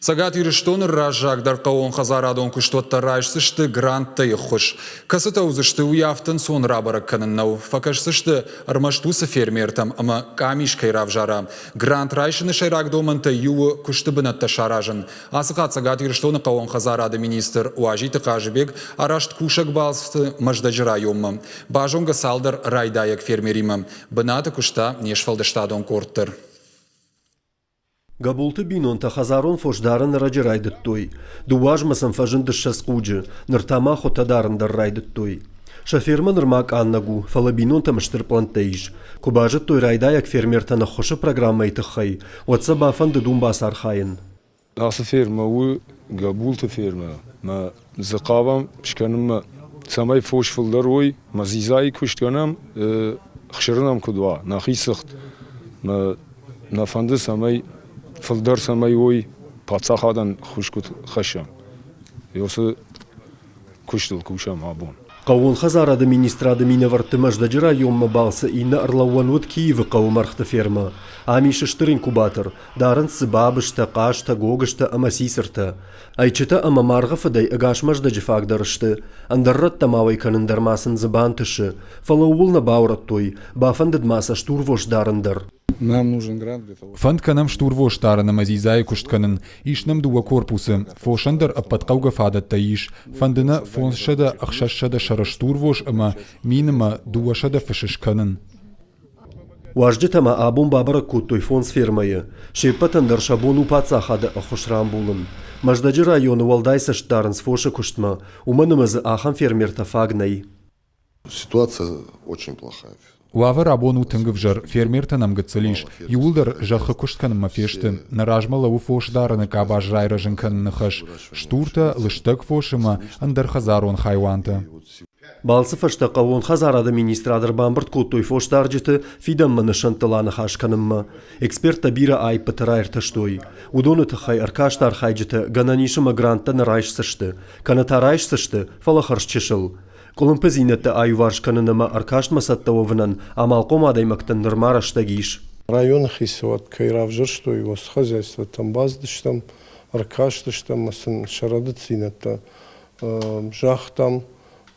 Цӕгат Ирыстоны раззагдӕр хъӕууонхӕдзарадон куыстуӕттӕ райсдзысты гранттӕй ӕххуыс. Кӕцытӕ уыдзысты, уый афтӕ ӕнцон рабӕрӕг кӕнын нӕу. Фӕкӕсдзысты ӕрмӕст уыцы фермертӕм ӕмӕ къамис кӕй равзара. Грант райсыны сӕйраг домӕнтӕй иу у куысты бынӕттӕ саразын. Ацы хатт Цӕгат Ирыстоны хъӕууонхӕдзарады министр Уазиты Хъазыбег араст кусӕг балцты Мӕздӕджы районмӕ. Базонгӕ цалдӕр райдайӕг фермеримӕ. Бынаты куыста не сфӕлдыстадон къорд дӕр. Гӕбулты бинонтӕ хӕдзарон фос дарын ӕрӕджы райдыдтой. Дыууӕ азмӕ сын фӕзынд 20 хъуджы, ныр та ма хуытӕ дарын дӕр райдыдтой. Сӕ фермӕ нырма къаннӕг у, фӕлӕ бинонтӕм стыр пълӕнттӕ ис. Куы базыдтой райдайӕг фермертӕн ӕххуысы программӕйы тыххӕй, уӕд сӕ бафӕндыд уым бацархайын. Ацы фермӕ у Гӕбулты фермӕ. Мӕ дзы хъавӕм скӕнынмӕ, цӕмӕй фос фылдӕр уой, мӕ дзидзайы куыст кӕнӕм, хсыры нӕм куыд уа, нӕхи цыхт. Мӕ нӕ фӕнды, цӕмӕй фылдӕр цӕмӕй уой, паддзахадӕн ххуыс куыд хӕссӕм. Уыцы куыстыл кусӕм абон. Хъӕууон хӕдзарады министрады минӕвӕртты Мӕздӕджы районмӕ балцы иннӕ ӕрлӕууӕн уыд Киевы хъӕуы мӕргъты фермӕ. Ам ис стыр инкубатор, дарынц дзы бабызтӕ, хъазтӕ, гогызтӕ ӕмӕ цицыртӕ. Ӕйчытӕ ӕмӕ маргъы фыдӕй ӕгас Мӕздӕджы фаг дӕр сты. Ӕндӕр рӕттӕм ауӕй кӕнын дӕр ма сын дзы бантысы. Фӕлӕ ууыл нӕ баурӕдтой, бафӕндыд ма сӕ стурвос дарын дӕр. Фӕнд кӕнӕм стурвос дарын ӕмӕ дзидзайы куыст кӕнын. Ис нӕм дыууӕ корпусы. Фосӕн дӕр ӕппӕт хъӕугӕ фадӕттӕ ис. Фӕнды нӕ 500-600 сӕры стурвос ӕмӕ 1000 ӕмӕ 200 фысы скӕнын. Уазджытӕ ма абон бабӕрӕг кодтой фондз фермӕйы. Се ппӕтӕн дӕр сӕ бон у паддзахады ӕххуыс рамбулын. Мӕздӕджы районы уӕлдай цӕст дарынц фосы куыстмӕ, уымӕн ӕмӕ дзы ахӕм фермертӕ фаг нӕй. Ситуация очень плохая. Уавӕр абон у тынг ӕвзӕр, фермертӕ нӕм гыццыл ис, иууылдӕр зӕххы куыст кӕнынмӕ фесты, нӕ размӕ лӕууы фос дарыны къабаз райрӕзын кӕныны хӕс, стуртӕ, лыстӕг фос ӕмӕ ӕндӕр хӕдзарон хайуантӕ. Балцы фӕстӕ хъӕууон хӕдзарады министрад ӕрбамбырд кодтой фосдарджыты фидӕнмӕ нысӕнттыл аныхас кӕнынмӕ. Эксперттӕ бирӕ аиппыты раиртӕстой. Уыдоны тыххӕй ӕркасты архайджытӕ гӕнӕн ис ӕмӕ гранттӕ нӕ райсдзысты, кӕнӕ та райсдзысты, фӕлӕ хӕрзчысыл. Къуылымпыдзинӕдтӕ аиуварс кӕнын ӕмӕ ӕркастмӕ цӕттӕ уӕвынӕн амалхъом адӕймӕгтӕн нырма рӕстӕг ис. Районы хицауад кӕй равзӕрстой, уыцы хозяйствотӕм бацыдыстӕм, ӕркастыстӕм ӕмӕ сын сӕ рӕдыддзинӕдтӕ загътам.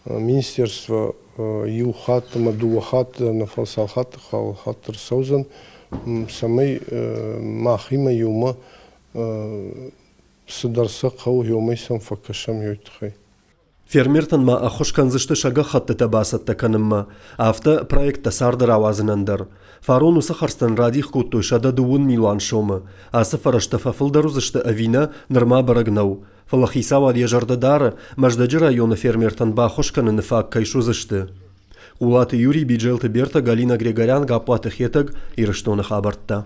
Министерство иу хатт ӕмӕ дыууӕ хатты нӕ, фӕлӕ цал хатты хатт ӕрцӕудзӕн, цӕмӕй махимӕ иумӕ цыдӕр сӕ хъӕуы, уымӕй сӕм фӕкӕсӕм уый тыххӕй. Фермертӕн ма ӕххуыс кӕндзысты сӕ гӕххӕттытӕ бацӕттӕ кӕнынмӕ, афтӕ проекттӕ царды рауадзынӕн дӕр. Фарон уыцы хӕрдзтӕн радих кодтой 130 милуан сомы. Ацы фӕрӕзтӕ фӕфылдӕр уыдзысты ӕви нӕ, нырма бӕрӕг нӕу. Фӕлӕ хицауад йӕ зӕрдӕ дары, Мӕздӕджы районы фермертӕн баххуыс кӕныны фаг кӕй суыдзысты. Хъулаты Юрий, Биджелты Берта, Галина Григорян, Гаппуаты Хетӕг, Ирыстоны хабӕрттӕ.